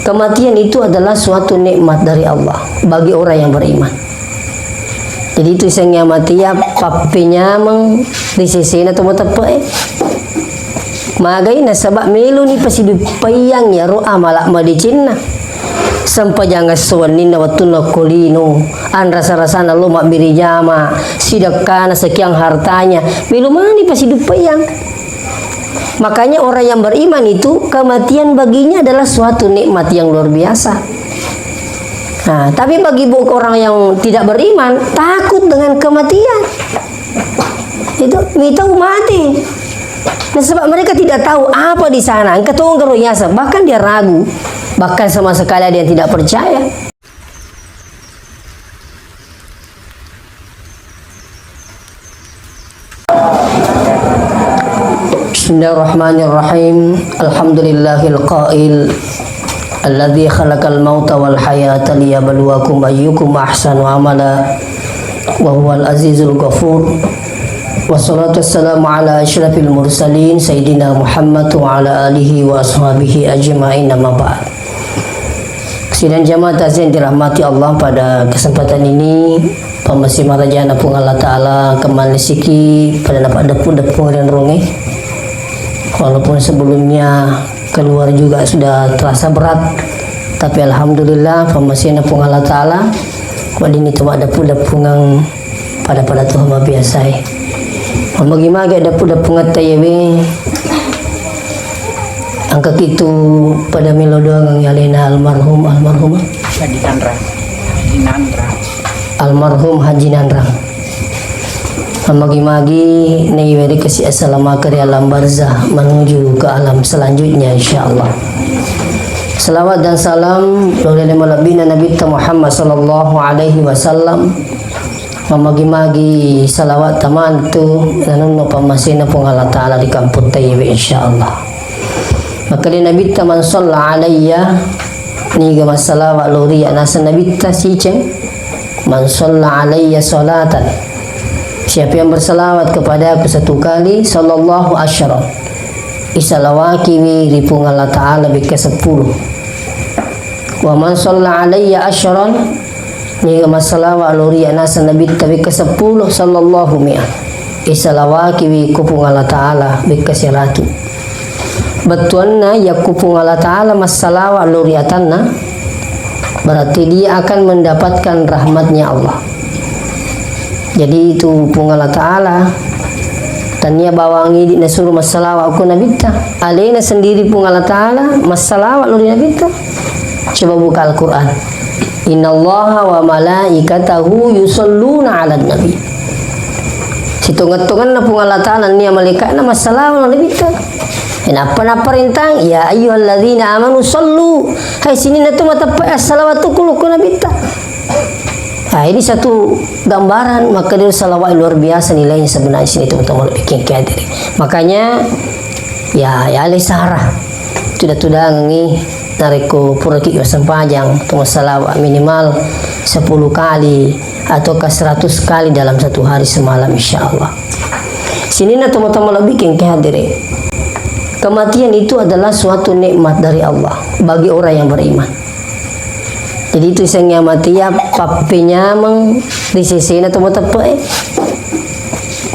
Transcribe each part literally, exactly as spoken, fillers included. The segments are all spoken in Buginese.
Kematian itu adalah suatu nikmat dari Allah bagi orang yang beriman. Jadi itu seng matia pappenyameng ri sesena to mateppe'e. Magai nasaba meloni pasiduppaiang iyaro amala madecenna. Sempajang esso wenninna wettunna ko lino, anrasa-rasana lo mabbere jama, sidekkana sekian hartanya, melo mani pasiduppaiang. Makanya orang yang beriman itu kematian baginya adalah suatu nikmat yang luar biasa. Nah, tapi bagi bu-, orang yang tidak beriman, takut dengan kematian. Itu mitau mati. Nah, sebab mereka tidak tahu apa di sana. Engka tongkaro biasa, bahkan dia ragu. Bahkan sama sekali ada yang tidak percaya. بسم الله الرحمن الرحيم. الحمد لله القائل: الذي خلق الموت والحياة ليبلوكم أيكم أحسن عملا وهو العزيز الغفور. والصلاة والسلام على أشرف المرسلين سيدنا محمد وعلى آله وأصحابه أجمعين، أما بعد. Sidang jamaah takziah yang dirahmati Allah, pada kesempatan ini, pammasé marajana Puang Allah Ta'ala kemmalesiki pada napaddeppu-deppu ri onrongngé. Walaupun sebelumnya keluar juga sudah terasa berat, tapi alhamdulillah, pammaséna Puang Allah Ta'ala, weddingngi to maddeppu-deppungeng pada-pada to mabiasaé. Magi-magi deppu-deppungetta iyawé, engka kitu pada mélo doangeng alena almarhum, almarhumah. Haji Nandra. Haji Nandra. Almarhum Haji Nandra. Magi-magi naiwérékasi asalamakeng ri alam barzah menuju ke alam selanjutnya, insyaallah. Salawat dan salam lao ri malebbina Nabitta Muhammad sallallahu alaihi wasallam. Mamagi-magi salawat tamantu nanunno pammaséna Puang Allah Ta'ala ri kamputta iyawé, insyaallah. Makkeda Nabitta, "Man shalla alayya," niga massalawa lao ri iyya, naseng Nabitta siceng, "Man shalla alayya shalatan," siapa yang bersalawat kepadaku satu kali, sallallahu asyran, isalawakiwi ri Puang Allah Ta'ala bekka seppulo. Wa man shalla alayya asyran, niga massalawa lao ri iyya naseng Nabitta bekka seppulo, sallallahu mi'a, isalawakiwi ko Puang Allah Ta'ala bekka seratu. Bettuanna yakko Puang Allah Ta'ala massalawa lao ri atanna, berarti dia akan mendapatkan rahmatnya Allah. Jadi itu Puang Allah Ta'ala, tania bawang idi nasuro massalawa ko Nabitta. Alena sendiri Puang Allah Ta'ala massalawa lao ri Nabitta. Coba buka Al-Quran. "Innallaha wa malaikatahu yusalluna 'alan nabi." Sitongeng-tongenna Puang Allah Ta'ala nennia malaikatna massalawa lao ri Nabitta. Nappa napparentang, "Ya ayyuhalladzina amanu sallu." Hai sininna tu mateppa assalawatu ko lao ko Nabitta. Ah, ini satu gambaran, maka dia salawat luar biasa nilainya sebenarnya sini, teman-teman, bikin hadiri. Makanya, ya, ya, le sarah. Tuda-tudangengi, narekko puraki massempajang, tong salawat minimal sepuluh kali ataukah seratus kali dalam satu hari semalam, insyaallah. Sininna teman-teman lebih kengke hadiri. Kematian itu adalah suatu nikmat dari Allah bagi orang yang beriman. Jadi itu seng matia pappenyameng ri sesena to mateppe'e.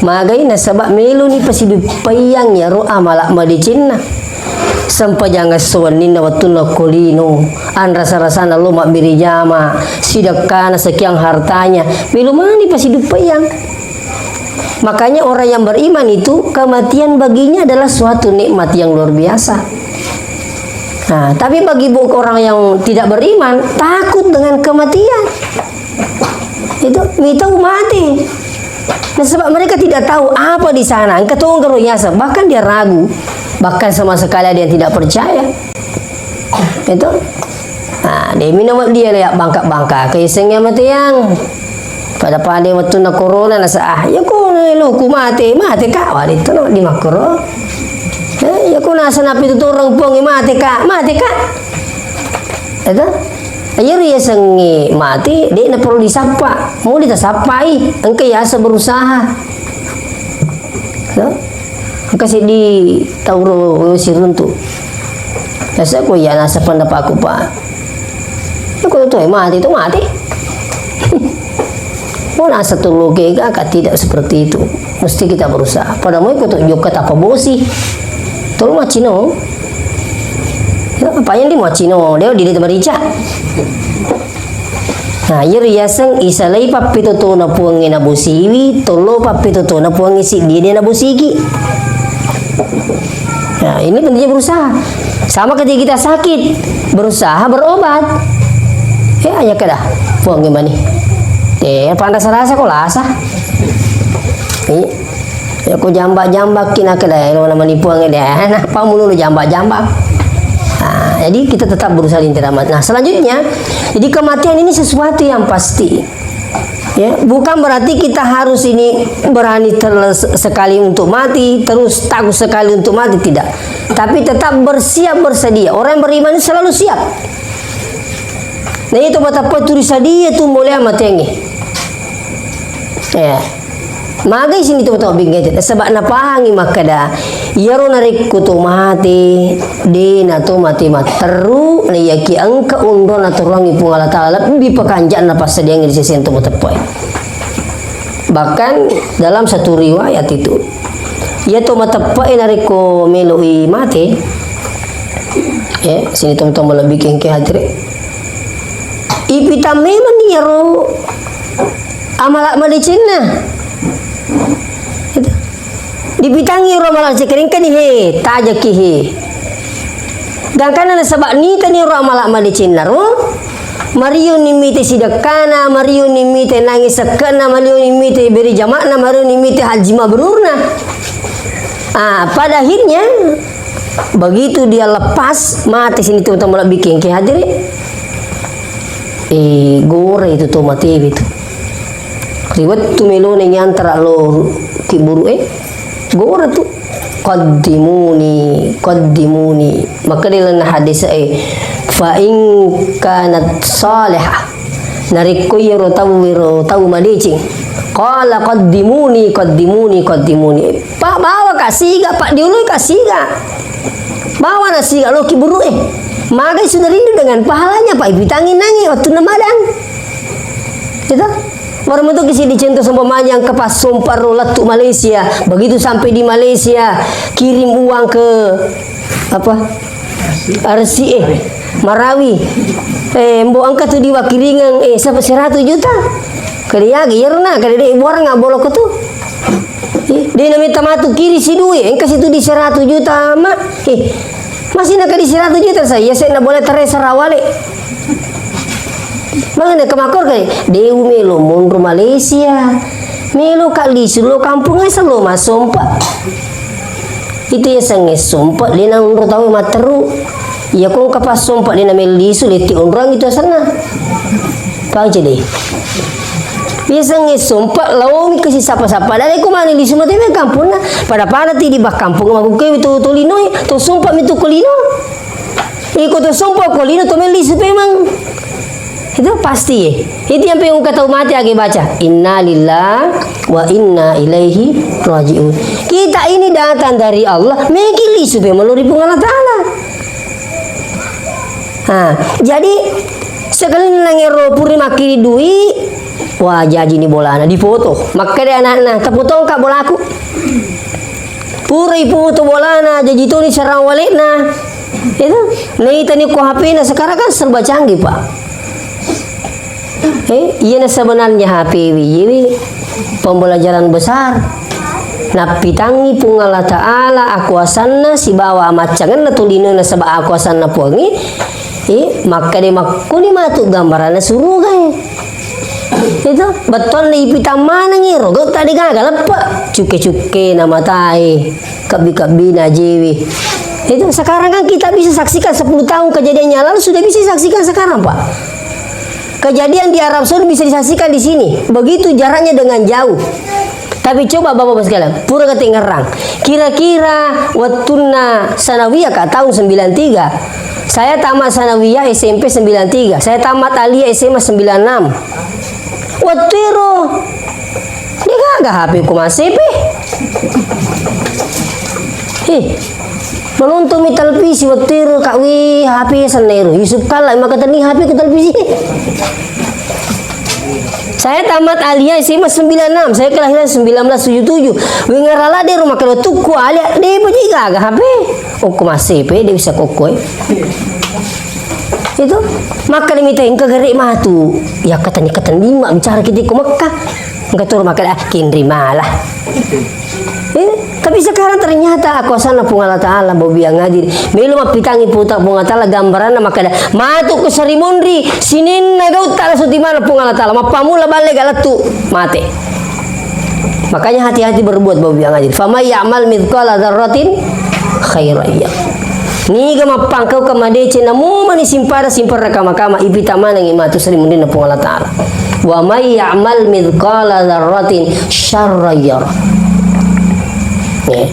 Magai nasaba meloni pasiduppaiang iyaro amala madecenna. Sempajang esso wenninna wettunna ko lino, anrasa-rasana lo mabbere jama, sidekkana sekian hartanya, melo mani pasiduppaiang. Makanya orang yang beriman itu kematian baginya adalah suatu nikmat yang luar biasa. Nah, tapi bagi bu-, orang yang tidak beriman, takut dengan kematian. Itu mitau mati. Nah, sebab mereka tidak tahu apa di sana. Engka tongkaro biasa, bahkan dia ragu. Bahkan sama sekali ada yang tidak percaya. Itu. Nah, demi nama dia le bangka-bangka, kaisengnge matiang. Pada-pada wettunna corona nasa, "Ah, ya ko eloku mate, mate ka." Wah, itu nama di makro. Eh, ya ko nasa napi tu orang puang mate ka, mate ka. Itu. Iya riasengnge mate, de' na perlu disappa. Mau ditasappai, engka yasa berusaha. Ya. Engka seddi tau ro siruntu. Asa ko iya nasa pendapatku, Pak. Ya, ko tu mati tu mati. Mau nasa tu lo kega, kan tidak seperti itu. Mesti kita berusaha. Pada mau ikut juga tapa bosi. Tolong macino. Ya, apa yang di macino? Dia di, di merica. Nah, iyaro yaseng isalai pappetotona Puangnge nabosiwi, tollo pappetotona Puangnge siddie de nabosiki. Nah, ini pentingnya berusaha. Sama ketika kita sakit, berusaha berobat. Ya, hanya kada Puangnge mani. Eh, panrasa-rasa ko lasa. Iya. Ya, ko jambak-jambak ki nakkeda, eh, lo namani Puang de, eh, napa mulu lo jambak-jambak. Nah, jadi kita tetap berusaha lintera mati. Nah, selanjutnya, jadi kematian ini sesuatu yang pasti. Ya, bukan berarti kita harus ini berani terus sekali untuk mati, terus takut sekali untuk mati, tidak. Tapi tetap bersiap bersedia. Orang yang beriman itu selalu siap. Nah, itu mata turu sadia tu mulai mati. Ya. Magai sini tu tau bingete, sebab napahangi makkeda, iyaro narekko to mate, de na to mate matteru, na iyaki engka unro naturuangi Puang Allah Taala lebbi pakanja'na passadiangnge di seseng to mateppe'e. Bahkan dalam satu riwayat itu, iya to mateppe'e narekko meloi mate, ya, sini to malebbi kengke hadire. Ipitang memang iyaro amala madecenna. Gitu. Dipitangi ro amala madecenna, engkani he, tajaki he. Gangkanna nasaba nitani ro amala madecenna ro, marioni mite sidekkana, marioni mite nangi sekke'na, marioni mite beri jamakna, marioni mite haji mabrurna. Ah, pada akhirnya begitu dia lepas, mate sini teman-teman lebbi kengke hadire. Eh, gore itu to matewe tu. Ri wettu melona nyantara lo kiburu, eh, gore tu. Qaddimuni, qaddimuni. Maka di lalenna hadis, eh, fa in kanat salihah. Narekko iyaro tau, ero tau madeceng. Qala qaddimuni, qaddimuni, qaddimuni. Pak, bawa ka siga, Pak, diului ka siga. Bawa na siga lo kiburu, eh. Magai sudah rindu dengan pahalanya, Pak, ipitangi nangi waktu namadang. Gitu. Baru metu ki sidi contoh seumpamanya engka passompa ro lettu Malaysia. Begitu sampai di Malaysia, kirim uang ke apa? R C A. Marawi. Eh, mbo engka tu diwakiringeng, eh, sampai seratus juta. Kaliagi, iyaro na, kali de buarang boloko tu. Eh, de na meta matu kiri si duit, engka situ di seratus juta, Mak. Eh, masih na kali seratus juta saya, saya na boleh teres rawale. Mangana kemakor kai, de'u melo monro Malaysia. Melo ka lisu lo kampung asal lo massompa. Itu yasengnge sompa, de na onro tau matteru. Iya ko engka passompa de na melo lisu, letti onrang itu asenna. Paham cede? Yasengnge sompa, laomi ke sisapa-sapa. Dare ko mani lisu mate me kampungna. Pada-pada ti di bak kampung makuke to, to lino, to sompa mi tu ko lino. Iko to sompa ko lino to melo lisu memang. Itu pasti, eh. Itu yang pengen kata mati age baca, "Innalillah wa inna ilaihi raji'un." Kita ini datang dari Allah, meki lisu pe melori Puang Allah Taala. Nah, jadi sekali nangero puri makkiri dui, wah, jaji ni bolana, dipoto. Makkeda anakna, "Tapotongka bolaku." Pura ipoto bolana, jaji toni sarang walekna. Itu, naitani ko H P-na sekarang kan serba canggih, Pak. Eh, iya na sebenarnya H P wi, iya wi pembelajaran besar. Nappitangi Puang Allah Taala akuasanna sibawa amaccangenna tulinona saba akuasanna Puangnge. Eh, makkade makkuni matu gambaranna suruga, eh. Itu, bettuanna ipitang manengi, rogetta degaga leppe. Cukke-cukkena matae, kebbi-kebbina jewe. Itu sekarang kan kita bisa saksikan sepuluh tahun kejadian yang lalu sudah bisa disaksikan sekarang, Pak. Kejadian di Arab Saudi bisa disaksikan di sini. Begitu jaraknya dengan jauh. Tapi coba Bapak-bapak sekalian, pura ketengerang. Kira-kira wettunna sanawiyah ka tahun sembilan tiga. Saya tamat sanawiyah S M P sembilan tiga. Saya tamat aliyah S M A sembilan enam. Wettu ero, degaga H P ku masepe. Heh. Menonton mi televisi, wettu ero, Kak, wé, H P senna ero. Yusuf Kalla, maka tenni H P ke televisi. Saya tamat aliyah S M A sembilan enam, saya kelahiran sembilan belas tujuh tujuh. Wé ngarala dé ro maka wettukku aliyah, dé pa ji gaga H P. Okko masé pé, dé bisa kokko, eh. Itu, maka dé mita engka garé matu. Ya, katani, katani ma bicara kita ko Mekah. Engka turu maka, ah, kinri malah. Eh, tapi sekarang ternyata akuasanna Puang Allah Ta'ala, Bobby yang hadir. Melo mappitangi Puta-, Puang Allah Ta'ala gambaranna makkeda, matu ke seri munri, sininna gautta la sutimana Puang Allah Ta'ala. Mappamula balle galettu, mate. Makanya hati-hati berbuat, Bobby yang hadir. Faman ya'mal mithqala dzarratin khairan yarah. Niga mappangkau ke madeceng, namo mani simpada, simpada kama-kama, ipita manengi matu seri munrinna Puang Allah Ta'ala. Wa may ya'mal mithqala dzarratin syarran yarah. Ya.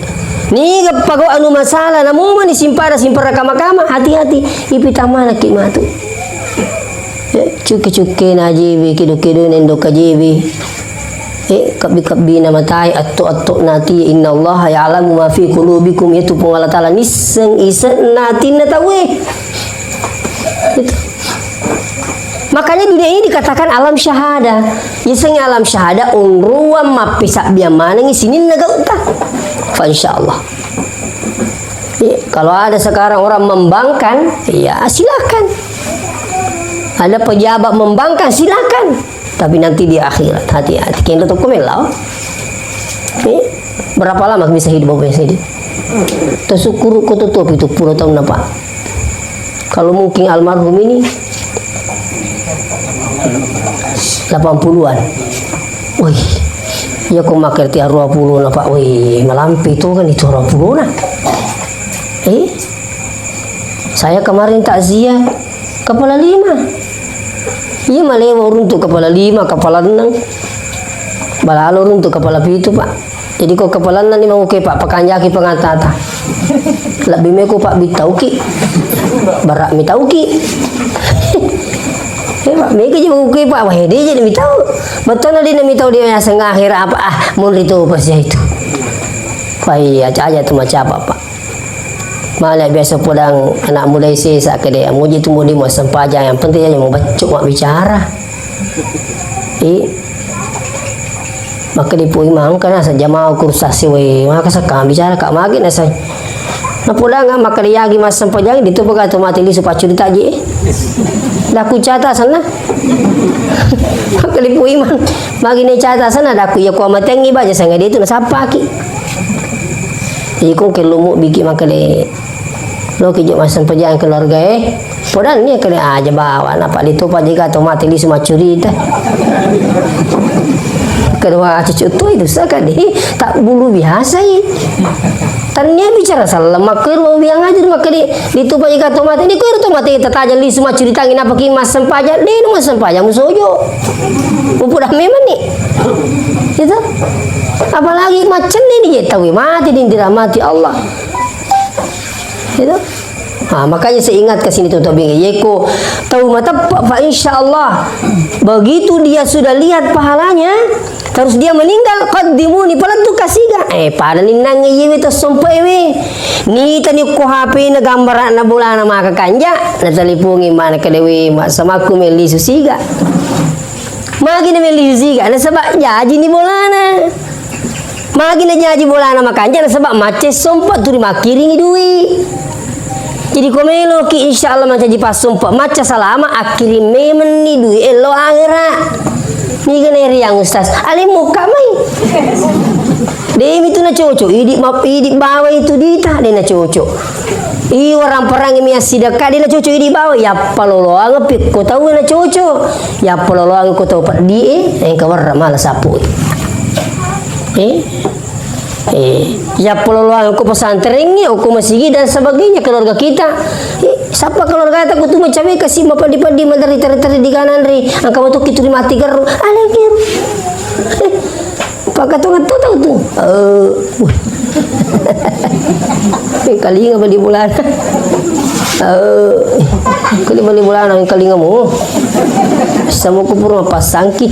Niga pago anu masalah, namo mani simpada, simpada kama-kama, hati-hati, ipita manekki matu. Ya, cukke-cukke na jewe, kedo-kedo nendo ka jewe. Eh, kabbi-kabbi na matai, atto-atto nati, innallaha ya'lamu ma fi qulubikum, yaitu Puang Allah Ta'ala nisseng ise natinna tauwe. Itu. Makanya dunia ini dikatakan alam syahada. Yaseng alam syahada, onroang mappisabbiang manengi sininna gautta. Fa insyaallah. Iya, kalau ada sekarang orang membangkang, ya silakan. Ada pejabat membangkang, silakan. Tapi nanti di akhirat, hati-hati. Kendo tokko mellau. Iya, berapa lama bisa hidup Bapak Saidi? Tersyukur ko tutup itu puluh tahun apa? Kalau mungkin almarhum ini delapan puluhan. Wih, iya ko makerti dua puluh na, Pak. Wih, malampe itu kan itu dua puluh na. Eh, saya kemarin takziah kepala lima. Iya, malewa uruntu kepala lima, kepala enam. Balalo uruntu kepala pitu, Pak. Jadi ko kepala enam ni mau ke, Pak, pakanjaki pengatata. Lebbi meko, Pak, bitauki. Berak mitauki. Eh, Pak, mega je mau ke, Pak, wah, dia jadi mitau. Betul na dia mitau dia yang sengah akhir apa, ah, munri tu pas itu. Wah, iya, aja tu macam apa, Pak. Male biasa podang anak muda sesa kede, muji tu mudi mau sempajang, yang penting aja mau becok mak bicara. I, maka di pui mangka nasa jamau kursa siwe, maka saka bicara kak magi nasa. Na podang maka di yagi mas sempajang, di tu pega tu mati lisu pacu di taji. Dah ku cata sana. Maka di pui mang, magi ne cata sana, dah ku iya ku amatengi baja sanga di tu nasapaki. Iko kellumu biki maka de loki jo massempajang keluarga e. Podang ni kene aja bawa na padi to padi ka to mati lisu maccurita. Kedua cucu tu itu sakadi tak bulu biasa i. Tania bicara salah makkero biang aja maka di, di tu padi ka to mati di kero to mati tataja lisu maccurita ngina paki massempajang de massempajang musojo. Upu dah memang ni. Itu. Apalagi macam ni dia tahu mati di dirahmati Allah. Itu. Nah, makanya saya ingatkan sini tuh tobing. Yeko tahu mateppe fa insya Allah. Begitu dia sudah lihat pahalanya, terus dia meninggal, qaddimuni, palettu kasiga. Eh, pada ninnang yewe to sompe we. Ni tani ko H P na gambaran na bolana maka kanja, na telipongi mana kedewe mak samaku meli susiga. Magi na meli susiga, nasaba jaji ni bolana. Magi na jaji bolana makanja nasaba macce sompa turi makkiringi dui. Jadi ko meloki insya Allah mancaji passompa, macca salama akkiring memenni dui ello akhera. Niga na riang ustaz, ale mukka mai. Demi tu na cocok, idi map-, idi bawa itu dita, de na cocok. Iwarang-parang mi assidekka, de na cocok idi bawa, yappa loloang pikko tau na cocok. Yappa loloang ko tau peddi e, engka warra mala sapu. Eh? Eh, yappa loloang ko pesantren e, ko masigi dan sebagainya keluarga kita. Eh, sapa keluarga ta ko tu macawe kasi mapeddi-peddi madari teri-teri di kanan ri, angka matu kitu di mati geru. Ale geru. Pakkatongatto tau tu. Eh, wah. Kalinga bali bolana. Eh, kali bali bolana kalingamu. Sama kupur mapasangki.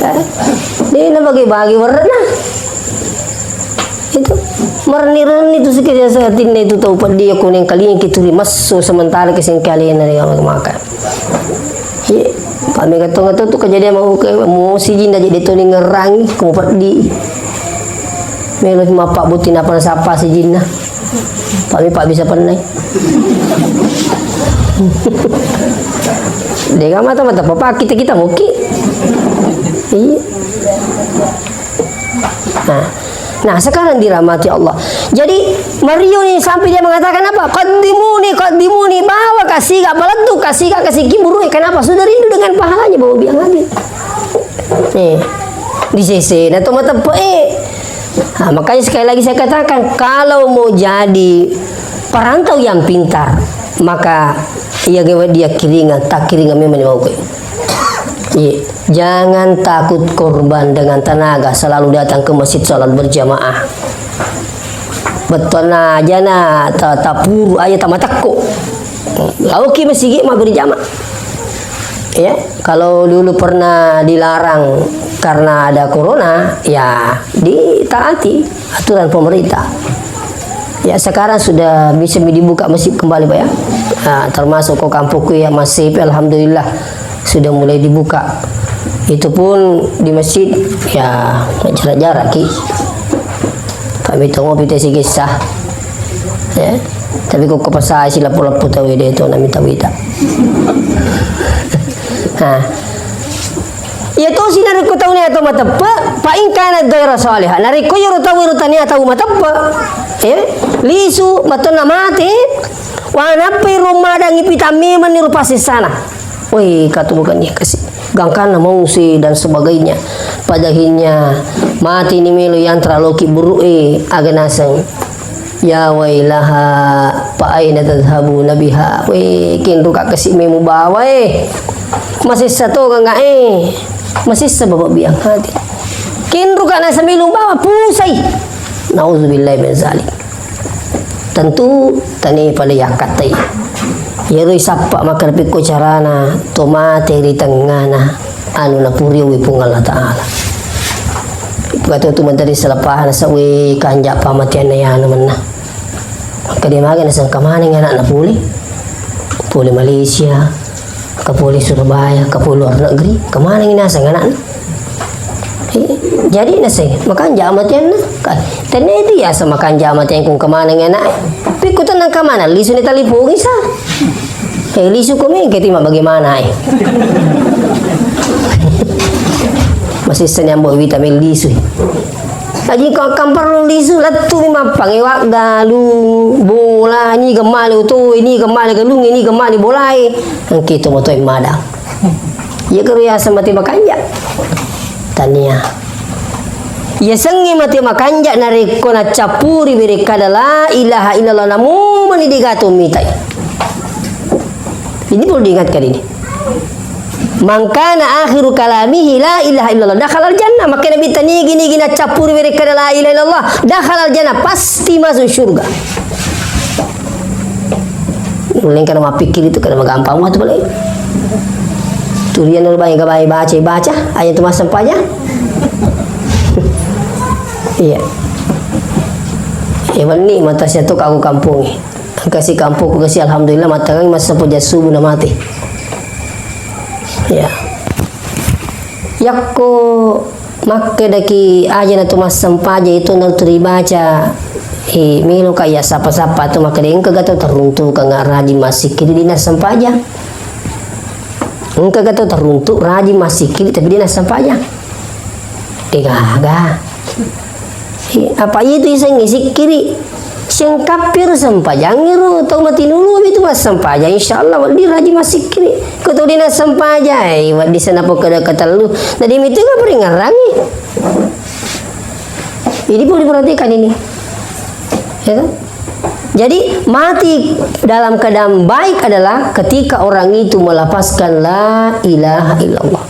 Eh, de na bagi-bagi warna. Itu. Merenni-renni tu sike biasa atinna itu tau peddi, ko nengkalinga ki turi messo sementara ke sengke alena de maka. Iya, pamega tonga tu kejadian mau ke, mau sijinna jadi tu ningerangi, ko peddi. Melo mappa buti napa sapa sijinna. Pami pak bisa pennai. Dega mata-mata papa kita-kita muki. Iya. Nah, nah, sekarang dirahmati Allah. Jadi, Mario ini sampai dia mengatakan apa? "Qaddimuni, qaddimuni, bawa kasiga, palettu kasiga, kasiki buruk." Kenapa? Sudah rindu dengan pahalanya, bawa biang hati. Nih, di C C, nah, tomat tepe, eh. Nah, makanya sekali lagi saya katakan, kalau mau jadi perantau yang pintar, maka iya gewa dia kiringan, tak kiringan memang mau. Iya, jangan takut korban dengan tenaga, selalu datang ke masjid salat berjamaah. Bettuanna aja na ta-, tapuru aja tamatekko. Laoki masigi ma berjamaah. Ya, kalau dulu pernah dilarang karena ada corona, ya ditaati aturan pemerintah. Ya, sekarang sudah bisa dibuka masjid kembali, Pak, ya. Nah, termasuk ko kampungku ya masih, alhamdulillah, sudah mulai dibuka. Itu pun di masjid, ya, jarak-jarak ki. Kami tunggu pita si kisah. Ya. Tapi kok kepasai si lapu-lapu tahu dia itu, nami tahu kita. Nah, iya tosi narekko tau nia tau mateppe, fa in kana dzaira shalihah. Narekko iyaro tau ero tania tau mateppe, eh, lisu, matonna mate, wa nappai ro madangi pita memanni rupa sessana. Woi, katu bukan dia kasi. Gangkanna mausi dan sebagainya. Padahinya mati ni melo yang terlalu ki buruk, eh, aga naseng. Ya wailaha, fa aina tadhhabuna biha? Wé, kénruka kasi mé mubawa, é. Masessa to gangga, é. Masessa baba biang hati. Kénruka nasa mélo bawa, pusai. Nauzubillahi min zalik. Tentu tani pada yakkatai. Yero isappa makkeda pékko carana to maté ri tengngana. Anu napuriwi Puang Allah Ta'ala. Ipakatutu menteri selepahan sa, wé, kanja pamatéanna yanu menna. Engka dé maga naseng engka maneng anakna polé. Polé Malaysia, engka polé Surabaya, engka polé luar negeri, engka maneng naseng anakna. Eh, jadi naseng makanja amatéanna. Ka-, tenne itu ya sama kanja amatéanku engka maneng anak. Pikku tenang ka mana? Lisu ni talipungi sa. Eh, lisu ko mengke tima bagaimana, eh? Masessa ni ambo wita mel lisu. Aji ko akan perlu lisu, lettu mi mappang, eh, waggalu, bola, ni gemale oto, ni gemale galung, ni gemale bolae. Engke to moto mada. Iya karo yaseng mate makanja. Tania. Yasengnge mate makanja narekko naccappuri berekkada la ilaha illallah, namumani degato mitai. Ini perlu diingatkan ini. Man kana akhiru kalamihi la ilaha illallah, dakhalal jannah. Makkeda Nabitta, nigi-nigi naccappuri berekkada la ilaha illallah, dakhalal jannah, pasti masuk surga. Uleng kana mappikkiri tu, kana magampang matu pale. Turian lu bae, bae baca, baca, aja tu massempajang. Iya. Eh, wenni mata sia tu aku kampungi. Kasi kampungku kasi, alhamdulillah, mattangang massempajang subuh na mate. Ya. Yakko makkedaki aja na tu massempajang itu na tu ribaca, eh, melo ka iya sapa-sapa tu makkeda engka gato teruntuk ka rajin massikkiri di nassempajang. Engka gato teruntuk rajin massikkiri tapi di nassempajang. Degaga. Apa itu isengnge sikkiri? Sengkappiro sempajangngi ro tau matinulu itu massempajang, insyaallah wedding rajin massikkiri. Ko tau dena sempajai, wedding senapo kada katellu. Jadi mitu ga peringarangi. Ini perlu diperhatikan ini. Ya kan? Jadi mati dalam keadaan baik adalah ketika orang itu melafazkan la ilaha illallah.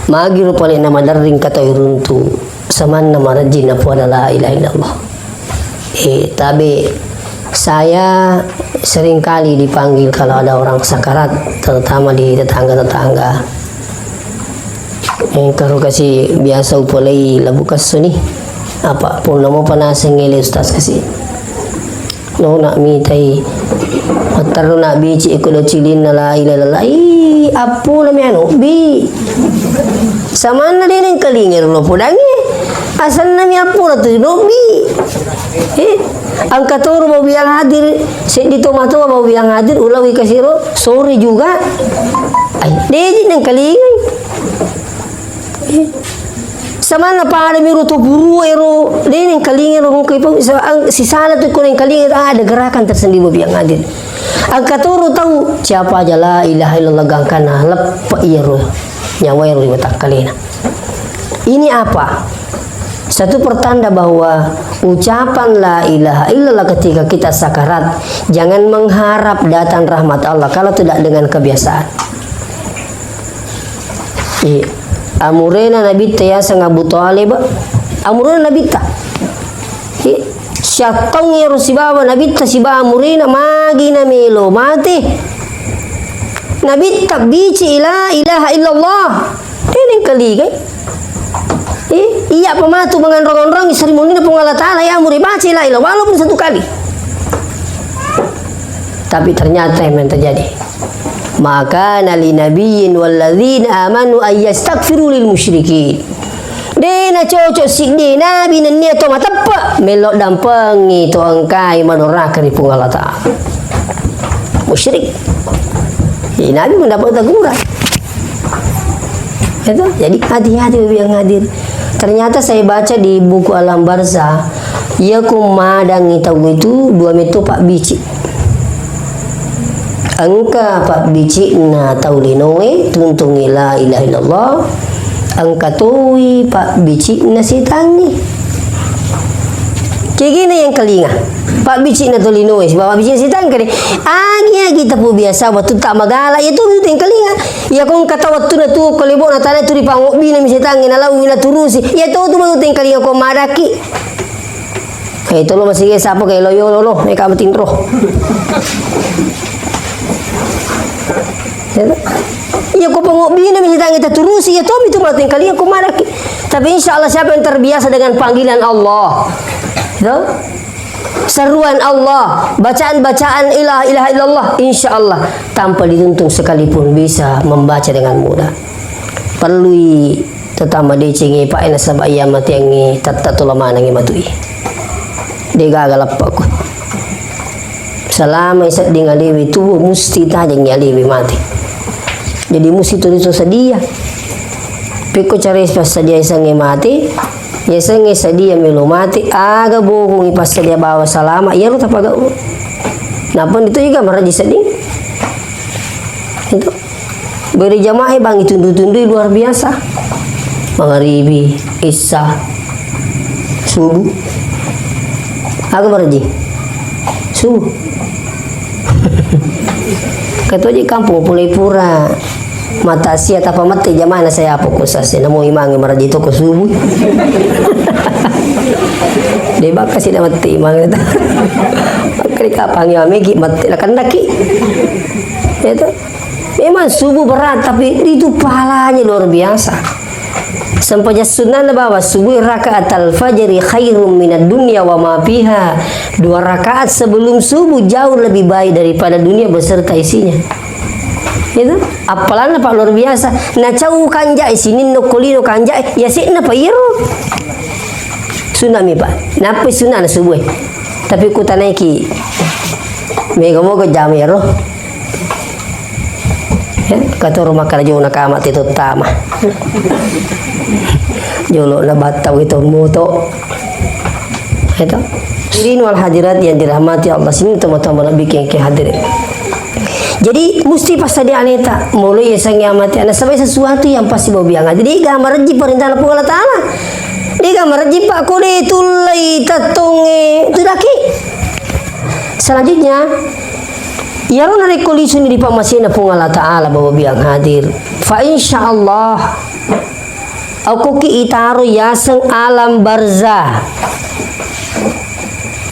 Magi rupa lena maderring katau runtu, samanna marajin napuada la ilaha illallah. Eh, tabe saya sering kali dipanggil kalau ada orang sakarat, terutama di tetangga-tetangga. Engka ro kasi biasa upolei labu kesso ni. Apa, punna mopa naseng ele ustaz kasi. Lo nak mitai. Matteru nak bici iko do cilinna la ilaha illallah. Ih, appulami anu, bi. Samanna de nengkalinga lo podangi. Asanna mi appula tu no bi. Eh, angka toro bau biang hadir, seddi to matoa bau biang hadir, ulawi kasiro, sore juga. Ai, de ji nengkalingai. Eh, samanna pada miro to guru ero, de nengkalinga ro mungkin pau, sa-, ang-, sisala tu ko nengkalinga, ah, ada gerakan tersendiri bau biang hadir. Angka toro tau, siapa aja la ilaha illallah gangkana, leppe iyaro, nyawa ero ri watakkalena. Ini apa? Satu pertanda bahwa ucapan la ilaha illallah ketika kita sakarat, jangan mengharap datang rahmat Allah kalau tidak dengan kebiasaan. Iya. Amurena Nabitta yaseng Abu Thalib, amurena Nabitta. Iya. Siattaung ero sibawa Nabitta sibawa amurena magi namelo mate. Nabitta bici la ilaha illallah. Teneng kaligai. Eh, iya pematu mengonrong-onrongi sarimunina Puang Allah Ta'ala ya amure baca la ilaha walaupun satu kali. Tapi ternyata yang terjadi. Maka nali nabiyyin walladzina amanu ayyastaghfiru lil musyrikin. De nacocok siddi nabi nennia to mateppe, melo dampengi to engkai madoraka ri Puang Allah Ta'ala. Musyrik. Jadi nabi mendapat teguran. Itu, jadi hati-hati yang hadir. Ternyata saya baca di buku Alam Barzah, iya ko madangi tau itu dua metto pabbici. Engka pabbicikna tau linoe, tuntungi la ilaha illallah. Engka toi pabbicikna setangnge. Kegena yang kelinga. Pabbicikna tau linoe, sibawa pabbicikna setang kede. Agi-agi tapu biasa, wattu tak magala, itu yang kelinga. Iya ko engka tau wattunna tu, ko lebokna tana tu ripangobbina mi setangnge, nalau naturusi. Iya to tu baru tengkalinga ko madaki. Eh, tolo masige sapa ke loyo lolo, eh, kamu tinro. Iya ko pangobbina mi setangnge taturusi, iya to mi tu baru tengkalinga ko madaki. Tapi insya Allah siapa yang terbiasa dengan panggilan Allah, itu? Seruan Allah, bacaan-bacaan la ilaha illallah, insya Allah tanpa dituntun sekalipun bisa membaca dengan mudah. Perlui tetama decengi pae nasaba iya mateangi tetta tula manangi matui. De gaga lappakku. Selama sedding alewe tuwo musti tajengi alewe mate. Jadi musti tu ritu sedia. Pekko cara passadia isengnge mate, isengnge sedia melo mate, aga bohongi passadia bawa salama, iyaro tapagau. Nappa itu juga maraji sedding. Itu. Beri jamaah bang tundu-tundu luar biasa. Mangaribi, isya, subuh. Aga maraji? Subuh. Katoji kampung pulai pura. Mata sia tapa mette jamana saya apa ko sase namo imang maraji toko subuh. De baka sida mette imang. Kali kapang ya megi mette nakandaki. Itu memang subuh berat tapi itu pahalanya luar biasa. Sempajang sunnah bawa subuh rakaat al-fajri khairum minad dunya wa ma fiha. Dua rakaat sebelum subuh jauh lebih baik daripada dunia beserta isinya. Itu apalanna Pak luar biasa. Nacau kanjai sininno kolino kanjai ya sikna Pak iro. Sunnah mi Pak. Nappa sunnah na subuh. Tapi kutanaiki mega moga jam ero. Ya, katoro makkada jolo nakama te tottama. Jolo na battau itu moto. Itu. Hadirin wal hadirat yang dirahmati Allah, sini teman-teman bikin ke hadirin. Jadi musti passadia aleta, mulai ya sangi amati anak sebagai sesuatu yang pasti bau biang. Jadi gak merejik perintah Allah Taala. Dia gak merejik Pak kode tulai tetonge itu daki. Selanjutnya, iyaro narekko lisuni ri pammasena Puang Allah Ta'ala, Bapak Biang hadir, fa insya Allah, okkoki itaro yaseng alam barzah.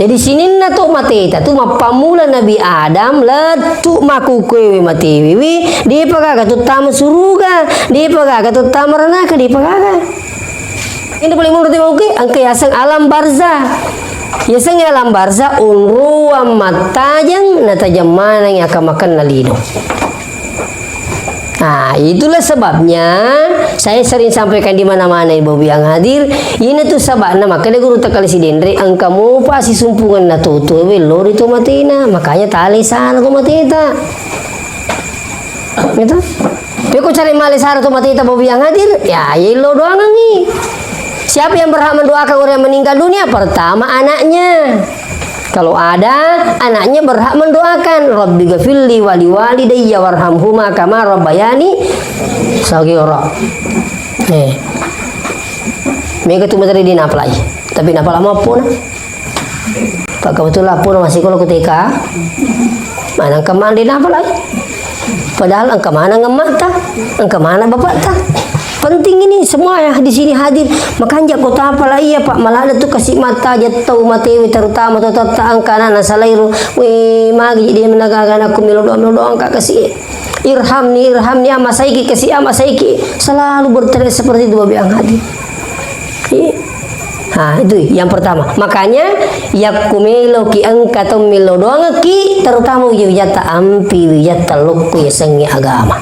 Jadi, sininna to mateta tu, mappammula Nabi Adam, lettu makkukkuewe matewewe, depa gaga tu tama suruga, depa gaga tu tama ranaka, depa gaga. Ini boleh menurut mau ke, engka yaseng alam barzah. Yaseng alam barzah, unruang mattajeng, natajeng maneng akamakenna lino. Nah, itulah sebabnya saya sering sampaikan di mana-mana, Ibu yang hadir. Ini tuh sebabnya makanya guru tekali si Dendre, engka mupa si sumpungan na tutu, we lori tu matena. Makanya tali sana tu mateta. Gitu. Peko cari male sara tu mateta, Ibu yang hadir, ya, ya lo doangangi. Siapa yang berhak mendoakan orang yang meninggal dunia? Pertama, anaknya. Kalau ada, anaknya berhak mendoakan, "Rabbi ghafirli wali walidayya warhamhuma kama rabbayani shaghira." Eh. Mega tu materi di napalai. Tapi napala mappo na. Pak kebetulan pun masih kalau ku T K. Mana engka mande napalai. Padahal engka mana ngematta, engka mana bapakta. Penting ini semua ya di sini hadir. Makanja kota pala iya, Pak, malada tu kasi matta aja tau matewe, terutama tu tatta engka anak nasalairo. We magi dia menagakan aku melo doang, melo doang ka kasi. Irhamni, irhamni, ama saiki kasi, ama saiki. Selalu berteriak seperti itu, Bapak yang hadir. Iya. Nah, itu yang pertama. Makanya, yakku meloki engka tau melo doangki, terutama wija-wijatta ampi, wijatta lokku yasengnge agama.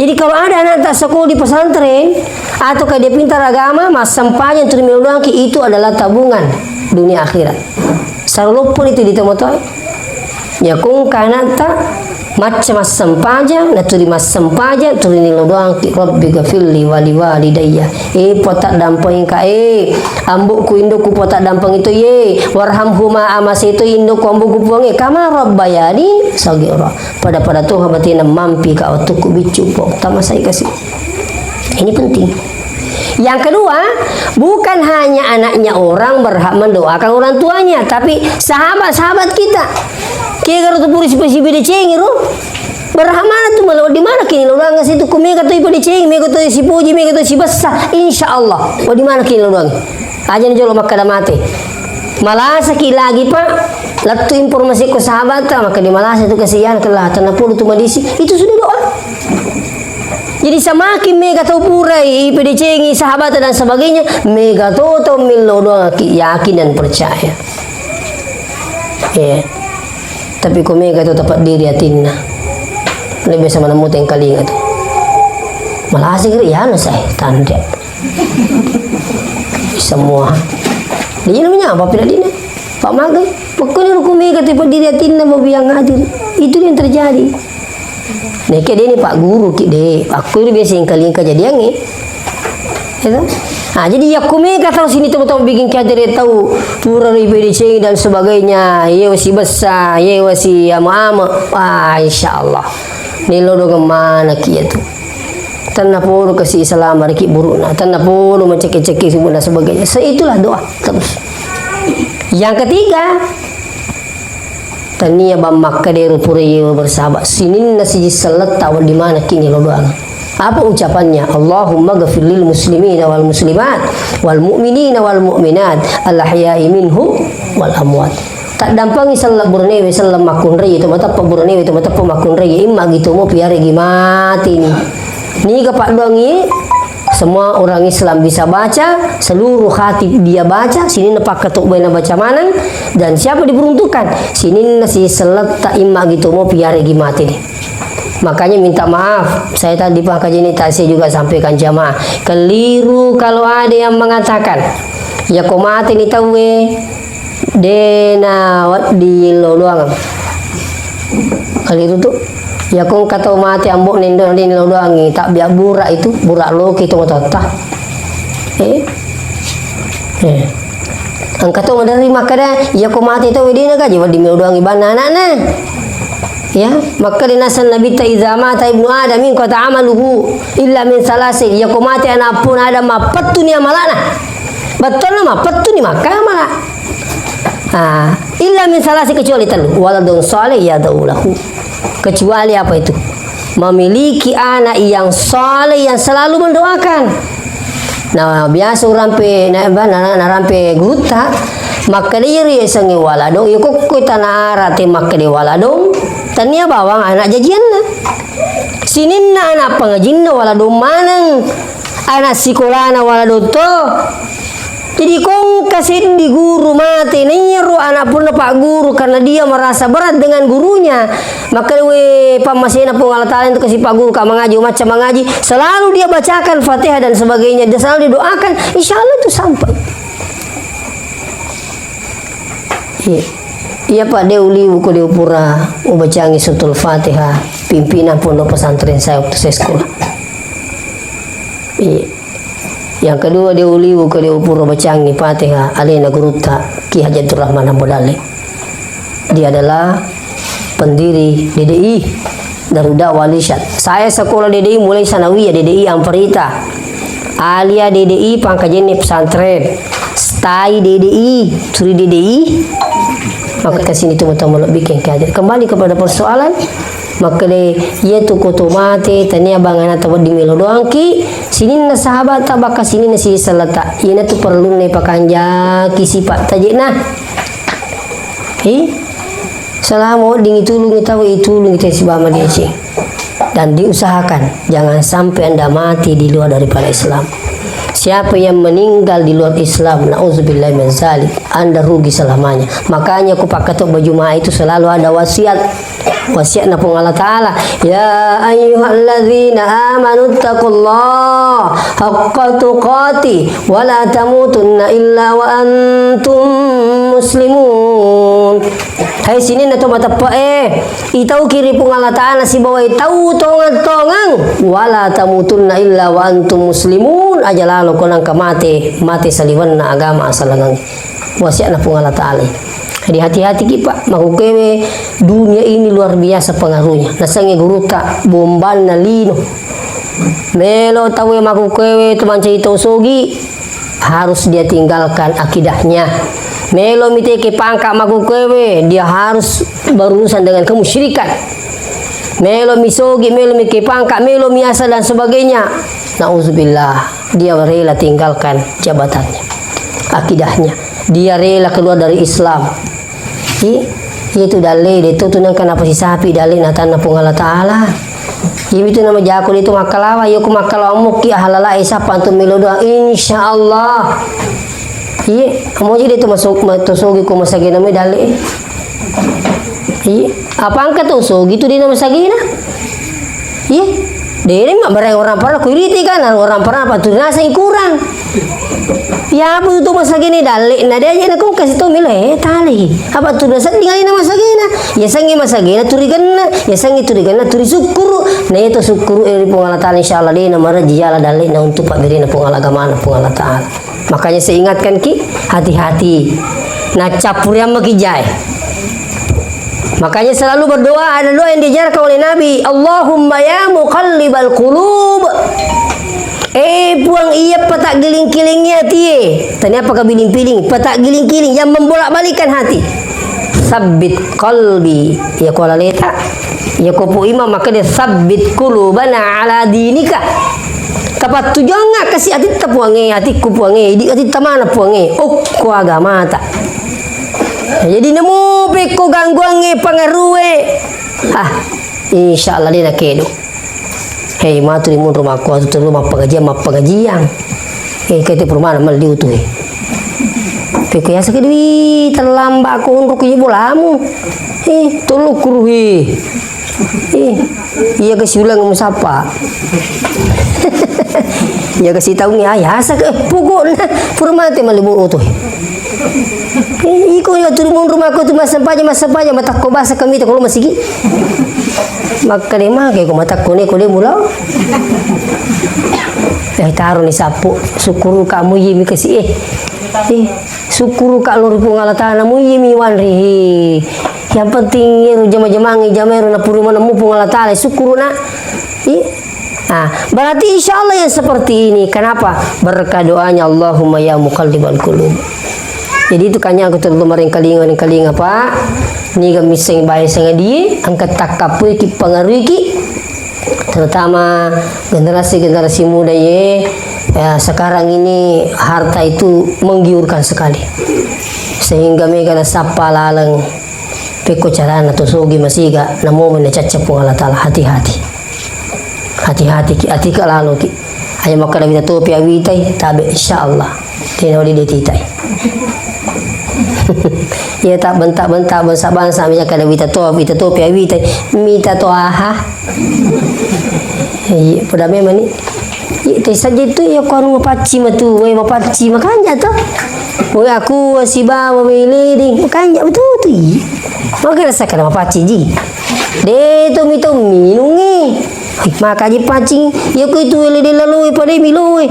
Jadi, kalau ada anak tak sekolah di pesantren, atau ke dia pintar agama, massempajang tuli melo doangki, itu adalah tabungan dunia akhirat. Saruloppo itu di tomatoa. Yakko engka anatta macca massempajang, natuli massempajang, tuli nilo doangki, "Rabbi ghafirli wali walidayya." Eh, Puang taddampengika, eh, ambokku, indokku, Puang taddampengi to, ye, warhamhuma, amase to indokku, ambokku, Puang, eh, kama rabbayani shaghira. Pada-pada toha batena mampi ka wettukku biccu, Puang. Tamasai kasi. Ini penting. Yang kedua, bukan hanya anaknya orang berhak mendoakan orang tuanya, tapi sahabat-sahabat kita. Kegaro tu pura sipa-, sipa decengi ro. Berhak mana tu melo, di mana kini lo doang situ ku mega tu ipa decengi, mega tu sipuji, mega tu sibessa. Insya Allah, wa di mana kini lo doang. Aja ni jolo makkada mate. Malasaki lagi, Pak. Lettu informasi ko sahabat, maka di malasa tu kasihan kela, tanah puluh tu madisi. Itu sudah doa. Jadi semakin mega tau purai, ipedecengi sahabat dan sebagainya, mega to tau millo doang ki-, yakin dan percaya. Ya. Tapi ko mega to tepat diri atinna. Lebih sama nemu tengkalinga tu. Malasaki ri, ya, na saya, tanda. Semua. Dia namanya apa pila dina? Pak Magai. Pokoknya ruku mega tepat diri atinna, mau biang adil. Itu yang terjadi. Neke deni Pak Guru ki de, aku itu biasa yang kali kejadian eh. Ya toh? Nah, jadi yakku mega tau sini tau-tau bikin kejadian tau pura ribu decengi dan sebagainya, ye wasi besar, ye wasi ama-ama. Wah, insya Allah. Nilo doang mana kia tu. Tanna podo kasi selama riki burukna, tanna podo maceke-ceke dan sebagainya. Se-, itulah doa terus. Yang ketiga, tania bang makkeda ero pura yewa bersahabat. Sininna siji selletta wa di mana kini lo doang. Apa ucapannya? Allahumma ghafir lil muslimina wal muslimat wal mu'minina wal mu'minat al ahya'i minhu wal amwat. Taddampengi selleng buranewe, selleng makkunrai, to mateppa buranewe, to mateppa makkunrai, imma gitu mo piare gi mati ni. Niga paddoangi, semua orang Islam bisa baca, seluruh khatib dia baca, sininna pakkatobbaina baca maneng, dan siapa diperuntukkan? Sininna si selletta imma gitu mo piare gi mati ni. Makanya minta maaf, saya tadi pagi ini tak saya juga sampaikan jamaah. Keliru kalau ada yang mengatakan, ya ko mati ni tauwe, dena wedding lo doang. Keliru tu. Ya ko engka tau mati ambo nendo ni lo doang, tak biak burak itu, burak loki tu matotta. Eh? Eh. Engka to maderri makkeda, iya ko mate to wedina gaji wedding melo doangi banna anakna. Ya, makkeda naseng Nabitta, "Idza mata ibnu Adam inqata amaluhu illa min salasin." Iya ko mate anak pun Adam mappettu ni amalana. Bettuanna mappettu ni makka amala. Ah, illa min salasin, kecuali tellu. Waladun salih yad'u lahu. Kecuali apa itu? Memiliki anak yang saleh yang selalu mendoakan. Nah, biasa urampe, na, ba, na, narampe gurutta, makkeda iyaro yasengnge waladong, iya kokko tana arate makkeda waladong, tania bawang anak jajianna. Sininna anak pangajinna waladong maneng. anak sikolana wala dotto. Jadi kongka seddi guru mate, naiyaro anak punna pagguru karena dia merasa berat dengan gurunya. Maka we pammasena Puang Allah Ta'ala itu kasih pagguru ka mangaji, macam mangaji, selalu dia bacakan Fatihah dan sebagainya, dia selalu didoakan, insya Allah itu sampai. Iya. Iya, Pak, de uliu ko de upura ubacangi Suratul Fatihah, pimpinan pondok pesantren saya waktu saya sekolah. Iya. Yang kedua, de uliu ko de upura bacangi Fatihah, alena gurutta Ki Haji Abdurrahman Ambo Dalle. Dia adalah pendiri D D I, Darud Da'wah Wal Irsyad. Saya sekolah D D I mulai sanawiyah, D D I Amparita, alia D D I Pangkajene pesantren, stai D D I, turi D D I. Maka kasini tu mutama lebih kengkaja. Kembali kepada persoalan, makkeda, iya tu ko to mate, tania bangana tawedding melo doangki, sininna sahabat ta, baka sininna sisellata. Ina tu perlunna pakanjaki sifat tajena. Hi? Selama wedding itulungi tau, itulungi tau sibawa madeceng. Dan diusahakan, jangan sampai Anda mati di luar daripada Islam. Siapa yang meninggal di luar Islam, na'udzubillah min zalik, Anda rugi selamanya. Makanya ku pakkato baju itu selalu ada wasiat. Wasiatna Puang Allah Ta'ala, "Ya ayyuhalladzina amanu taqullaha haqqa tuqatih wa la tamutunna illa wa antum muslimun." Hai sininna to mateppe'e, itauki ri Puang Allah Ta'ala sibawai tau tongeng-tongeng, "Wa la tamutunna illa wa antum muslimun," aja lalo ko nangka mate, mate saliwenna agama asalangengnge. Wasiatna Puang Allah Ta'ala. Jadi hati-hati ki, Pak, makkukewe dunia ini luar biasa pengaruhnya. Nasengnge gurutta bombanna lino. Melo tauwe makkukewe tu mancaji tau sogi, harus dia tinggalkan akidahnya. Melo miteke pangka makkukewe, dia harus berurusan dengan kemusyrikan. Melo misogi, melo mike pangka, melo miasa dan sebagainya. Nauzubillah, dia rela tinggalkan jabatannya, akidahnya. Dia rela keluar dari Islam. Iya, itu dalle, de tu, tu nengka napasisapi dalle natanna Puang Allah Ta'ala. Iya, itu nama jago de tu makkalawa, iya ku makkalawa mukki ahalala esa pantu melo doa, insya Allah. Iya, moji de tu masuk, ma-, to sogi ko masagena me dalle. Iya, apa angka to sogi tu de na masagena. Iya, dede mabbareng orang parah, ku iriti kan, orang parah apa tu naseng kurang. Iya, apa tu masagene dalle, na dia aja na kau kasih tau mila, eh, tali. Apa tu nasa tinggal na masagena. Ya sangi masagena turi genna, ya sangi turi genna turi sukkuru. Na itu sukkuru eri Puang Allah Ta'ala, insya Allah de na maraji jala dalle na untuk pabirina Puang Allah, agamana Puang Allah Ta'ala. Makanya saya ingatkan ki, hati-hati. Nah, campur yang maki jae. Makanya selalu berdoa, ada doa yang diajarkan oleh Nabi, "Allahumma ya muqallibal qulub." Eh, Puang, iya pataggiling-kilingi atie. Tania apa kabiling-piling, pataggiling-kiling yang membolak-balikan hati. Sabbit qalbi, ya kuala leta. Ya kopo imam maka dia sabbit qulubana ala dinika. Tapattujuangnga kasi atitta Puangnge, atikku Puangnge, idi atitta mana Puangnge, okko agamata. Jadi namo pekko gangguangnge, pangaruwe, ah, insya Allah de nakedo. Hei, matu di munro makko atu terus mappangajiang, mappangajiang. Eh, kete permana mal diutu, eh. Pekko yasa ke dui terlambat ko unro ke bolamu. Eh, tolong kuruhi. Eh, iya ke siulang musapa. Iya ke sitaungi ayah asa ke pokokna pura mate malibu oto. Eh, iko ya turu munru mako tu massempajang, massempajang, matakko basa kami ta kalau masigi. Makkade mage ko matakko ne ko de mulau. Eh, taro ni sappo, sukkuru kamu yimi kasi eh. Eh, sukkuru ka lori Puang Allah Ta'ala mu yimi wanri. Yang penting ero jama-jamangi jama ero napuru manemu Puang Allah Ta'ala, sukkuru na. Ih. Ah, berarti insya Allah yang seperti ini. Kenapa? Berkah doanya Allahumma ya muqallibal qulub. Jadi itu kanya aku tuh maring kalinga, maring kalinga, Pak. Niga misseng bae sangadie, angkat takkapuiki, pangaruiki. Terutama generasi-generasi muda ye, ya, sekarang ini harta itu menggiurkan sekali. Sehingga mega nasappa laleng pekko carana to sogi masiga, namo menacacca Puang Allah Ta'ala, hati-hati. Hati-hati ki, atika lalo ki. Aja makkeda wita topi awitai, tabe, insyaallah. Tena wadi detitai. Iya, tak bentak-bentak bangsa-bangsa, misalkan wita to, wita topi awitai, mita to aha. Iya, pada memang ni. Iya, te saja itu ya, ko anu mapacci matu, wai mapacci makanja to. Wai aku sibawa wai ledeng, makanja betul tu, iya. Maka rasa kada mapacci ji. De to mi to minungi. Maka ji paccing, ya ko itu wai ledeng lalo, pada miloe.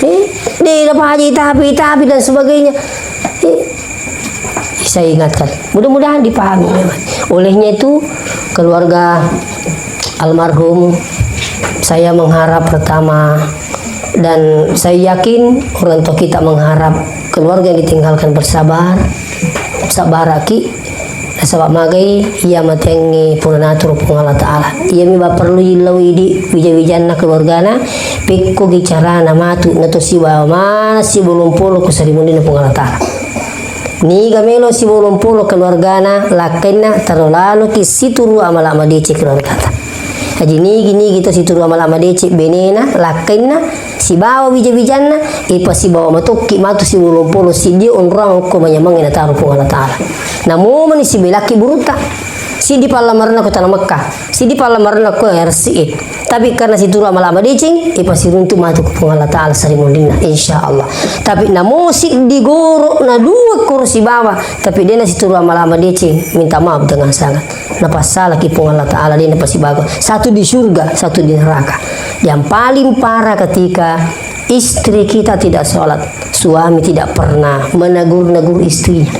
Eh, de, apa aja tapi, tapi dan sebagainya. Eh, saya ingatkan. Mudah-mudahan dipahami memang. Olehnya itu, keluarga almarhum, saya mengharap pertama, dan saya yakin orang tua kita mengharap keluarga yang ditinggalkan bersabar, sabaraki, nasaba magai iya mateangnge pura naturu Puang Allah Ta'ala. Iyami ba perlu illau idi wija-wijanna keluargana, pekkogi carana matu nato sibawa mana sibolong polo ku sarimunrinna Puang Allah Ta'ala. Niga melo sibolong polo keluargana, lakkainna taro laloki situru amala madeceng keluargata. Aji nigi-nigi to situru amala madeceng benena, lakkainna sibawa wija-wijanna, ipasibawa matokki matu sibolong polo siddi onrang okko manyamangnge nataro Puang Allah Ta'ala. Namo mani sibelaki burutta. Siddi pallamarenna ko Tanah Mekah, siddi pallamarenna ko R C E. Tapi karena situru amala madeceng, ipasiruntu matu ku Puang Allah Ta'ala sarimunrinna, insya Allah. Tapi namo siddi goro na dua koro sibawa, tapi dena situru amala madeceng, minta maaf dengan sangat. Napassalaki Puang Allah Ta'ala, dena pasibawa. Satu di surga, satu di neraka. Yang paling parah ketika istri kita tidak sholat, suami tidak pernah menegur-negur istrinya.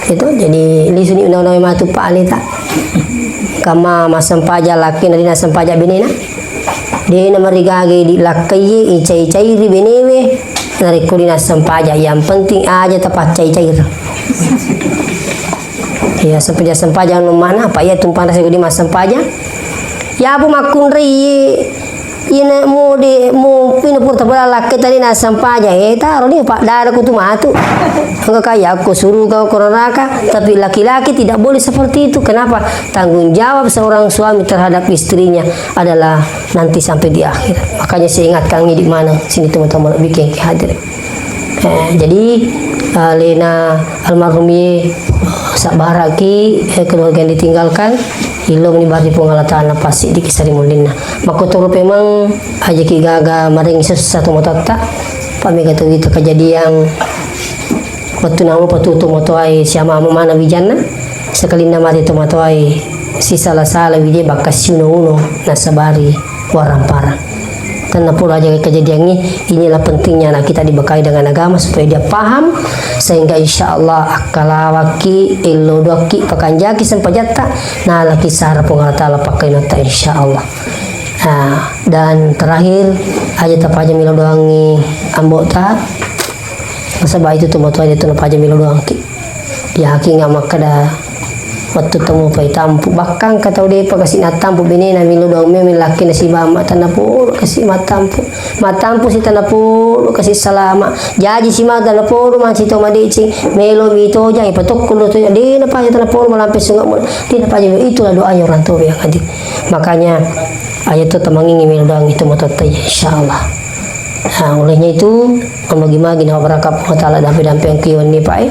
Itu jadi lisuni undang-undang matu pa alita. Kama massempajang lakkainna, dena sempajang benena. Dena marigaga di lakkaie, ica-icai ri benewe. Narekko dena sempajang, yang penting aja tapaccai-cair. Ya, sempajang-sempajang no mana, apa iya tumpang rasa di massempajang. Ya, apa makkunrai, ina mo de, mo, ina pura tabala lakkai tadi nassempajang. Eh, taro ni, Pak, dada ku tu matu. Engka kaya aku suruh kau ke neraka, tapi laki-laki tidak boleh seperti itu. Kenapa? Tanggung jawab seorang suami terhadap istrinya adalah nanti sampai di akhirat. Makanya saya ingatkan ini di mana sini teman-teman bikin hadir. Eh, jadi, eh, lena almarhum ye, sabbaraki, eh, keluarga yang ditinggalkan, illo meni bari Puang Allah Ta'ala pasti di kisah di mulinna. Makkotoro pemang, aja ki gaga maring sessa to matotta, pamega to wita kejadian, wettu namo patutu matoai siama mana wijanna, sekalinna mati to matoai, sisala-sala wije bakka siuno-uno, nasabari. Warang parang. Tenna pura aja kejadian ini, inilah pentingnya anak kita dibekali dengan agama supaya dia paham, sehingga insya Allah akkalawaki, ello doaki, pakanjaki sempajatta, nalaki sara Puang Allah Ta'ala pakkainotta insya Allah. Nah, dan terakhir, aja tapaja milo doangi ambota, nasaba itu tu matoa itu napaja milo doangki. Yakin nggak makkeda wettu temu pai tampu. Bahkan kata udah pa kasi natampu benena milo doang meme lakki na si bama tanah polo kasi matampu. Matampu si tanah polo kasi salama. Jaji si mata tanah polo manci to madeceng melo mi to jang ipatokko lo to jang. Dena paja tanah polo malampe sunga mo. Dena paja itulah doanya orang tua yang hadir. Makanya aja to tamangingi melo doang itu mototta ya insyaallah. Nah, olehnya itu, magi-magi na barakka Puang Ta'ala dampe-dampeang ki wenni pae.